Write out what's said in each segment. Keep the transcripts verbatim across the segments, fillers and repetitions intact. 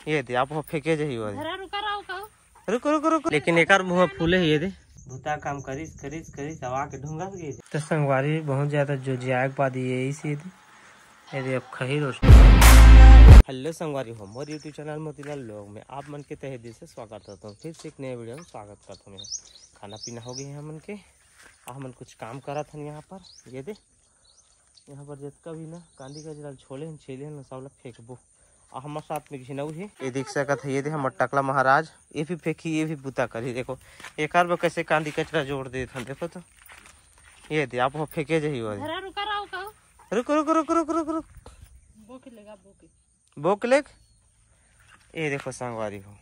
ये दे, आप हो फेंके जही हो। धरा, रुका रहो का? रुक, रुक, रुक। लेकिन एकर मुंह फूले हे, ये दे। भूता काम करिस, करिस, करिस, अब आके ढूंगा के गे। तो संगवारी, बहुत ज्यादा जोजियाए के बाद ये इसी दे। ये दे, अब खही रोस्ट। हेलो संगवारी हो, मोर YouTube चैनल मोतीलाल व्लॉग में आप मन के तहे दिल से स्वागत करता हूँ। फिर से एक नए वीडियो में स्वागत करता हूँ। खाना पीना हो गए हे हमन के, आ हमन कुछ काम करत हन यहाँ पर। ये दे, यहाँ पर जितना भी ना कांदी कचरा छोले हन, छेले हन, सब ला फेंकबो। आ हमर साथ में घिनऊ हे, ये देख सकत हे, ये दे हमर टकला महाराज, ये भी फेंकी, ये भी बुता करी। देखो एकर बर कैसे कांदी कचरा जोड़ देत हन, देखो तो। ये दे, आप हो फेंके जही हो। धरा, रुका रहो का? रुक, रुक, रुक, रुक, रुक, रुक। बोके लेगा, बोके। बोक लेग। ये देखो संगवारी हो,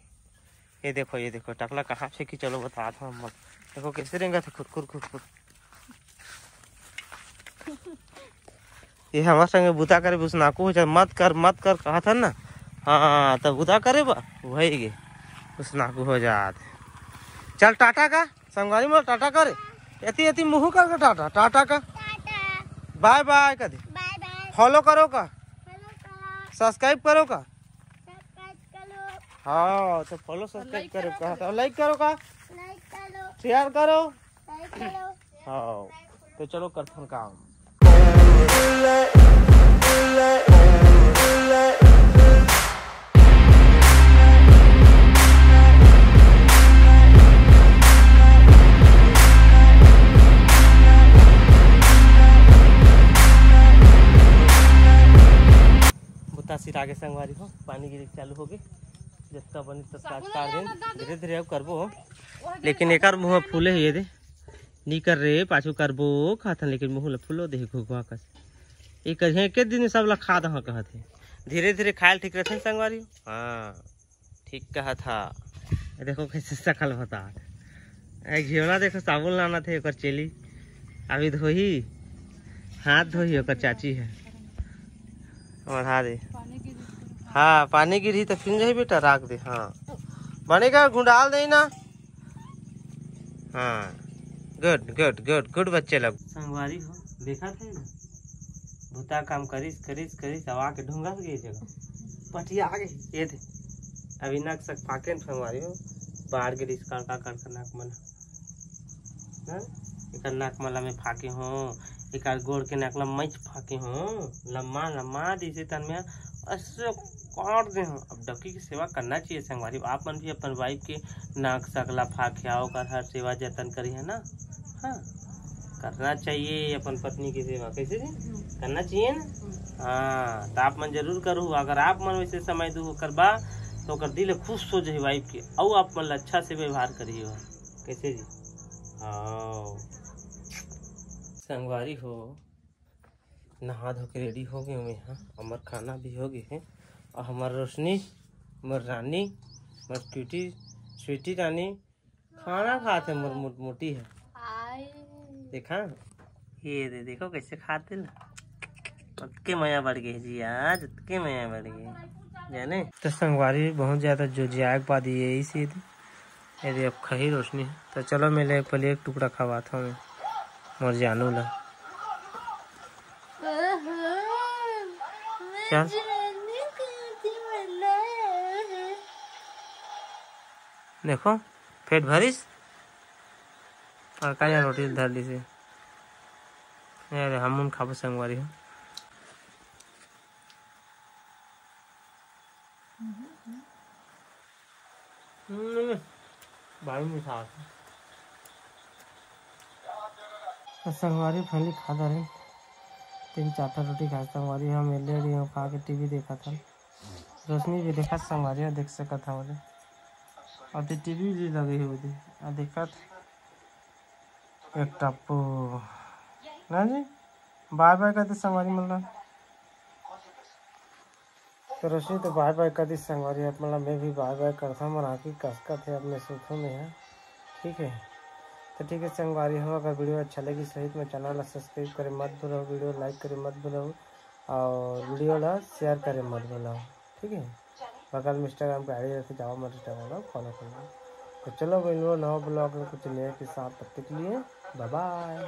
ये देखो, ये देखो टकला कहाँ फेंकी, चलो बतात हँव हमन। देखो कैसे रेंगत हे खुरखुर खुरखुर। ये हमर संगे बुता करे, उसनाकू हो जात, मत कर, मत कर कहत हन ना। हाँ, तब बुता करे बा, वही गे उसनाकू हो जात। चल टाटा का संगवारी मोर, टाटा कर। एती एती मुँह करके टाटा, टाटा का। बाय बाय कर दे। बाय बाय। फॉलो करो का? फॉलो करो। सब्सक्राइब करो का? सब्सक्राइब करो। हाँ, तो फॉलो सब्सक्राइब करो का, तो लाइक करो का? लाइक करो। शेयर करो। शेयर करो। हाँ, तो चलो करथन काम। बुता सिरा गे संगवारी हो, पानी गिरे चालू हो गे। जतका बनी ततका साबुन स्टार ले दिन, आना दादी। धीरे धीरे अब करबो। लेकिन एकर मुँह फूले हे, ये दे। नी कर रे, पाछू करबो कहत हन, लेकिन मुँह ल फूलो दे घुघुआ कस। ये करिहे एके दिन में सब ला खा दहा कहत हे। धीरे धीरे खायल ठीक रथे संगवारी। हाँ, ठीक कहत हा। ये देखो कैसे सकल बता। ए घेवड़ा देखो, साबुन लाना थे ओकर चेली। अभी धोही, हाथ धोही ओकर चाची हे। बढ़ा दे। हाँ, पानी गिरही तो फिर जाही बेटा, राख दे। हाँ, बनेगा, गुंडाल दे ना। हाँ, गुड गुड गुड गुड बच्चे लोग। संगवारी हो, देखा थे ना, भूता काम करिस करिस करिस, अब आके ढूंगा के ये जगह पटिया आगे। ये थे, अभी नक सक फाके न संगवारी हो, बाढ़ गिरिस कड़का कड़का नाक मन। हाँ? एकर नाक मन ला मैं फाके हों, एकर गोड़ के नाक ला मैं फाके हों, लम्मा लम्मा जैसे तन में ऐसे काट दे हों। अब डकी के सेवा करना चाहिए संगवारी। आप मन भी अपन वाइफ के नाक सक ला फाके आओ, ओकर हर सेवा जतन करिहा ना। हाँ, करना चाहिए अपन पत्नी की सेवा। कैसे जी? करना चाहिए ना। हाँ, तो आप मन जरूर करो। अगर आप मन वैसे समय दू ओकर बा, तो ओकर दिल खुश हो जाही वाइफ के, अउ आप मन ला अच्छा से व्यवहार करिए हो। कैसे जी? हाँ। संगवारी हो, नहा धो के रेडी हो गे हँव मैं हा। हमर खाना भी हो गे हे। अउ हमर रोशनी, मोर रानी, मोर क्यूटी, स्वीटी रानी खाना खात हे, मोर मोट-, मोटी हे। देखा, ये दे, देखो कैसे खात हे ना। अतके मया बढ़ गे जी आज, अतके मया बढ़ गे, जाने। तो संगवारी बहुत ज्यादा जोजियाए के बाद ये इसी दे। ये दे, अब खही रोशनी। तो चलो, मैं ले पहले एक टुकड़ा खवात हँव मैं मोर जानू ला। चल। देखो, पेट भरिस अउ का रोटी धर लिस हे। अरे, हमन खाबो संगवारी हो। हम्म, भारी मीठा हे। तो संगवारी finally खा डारे, तीन चार ठा रोटी खाए संगवारी, हम एलईडी में खा के टीवी देखत हन। रोशनी भी देखत संगवारी, देख सकत हव ओदे। अउ ते टीवी भी लगे हे ओदे, अउ देखत एक टप्पू ना जी, बाय बाय कर दे संगवारी मन ला। तो रोशनी तो बाय बाय कर दिस संगवारी, आप मन ला मैं भी बाय बाय करथँव, मोर आँखी कसकत हे, अब मैं सुतहूँ मैं हा, ठीक है। तो ठीक है संगवारी हो, अगर वीडियो अच्छा लगिस होही तो मैं चैनल ला सब्सक्राइब करे मत भूलव, वीडियो लाइक करे मत भूलव अउ वीडियो ला शेयर करे मत भूलव, ठीक है। बगल में Instagram के आईडी रथे, जाओ मत Instagram ला फॉलो कर लो। तो चलो मिलबो नवा ब्लॉग में कुछ नए के साथ, तब तक के लिए बाय बाय।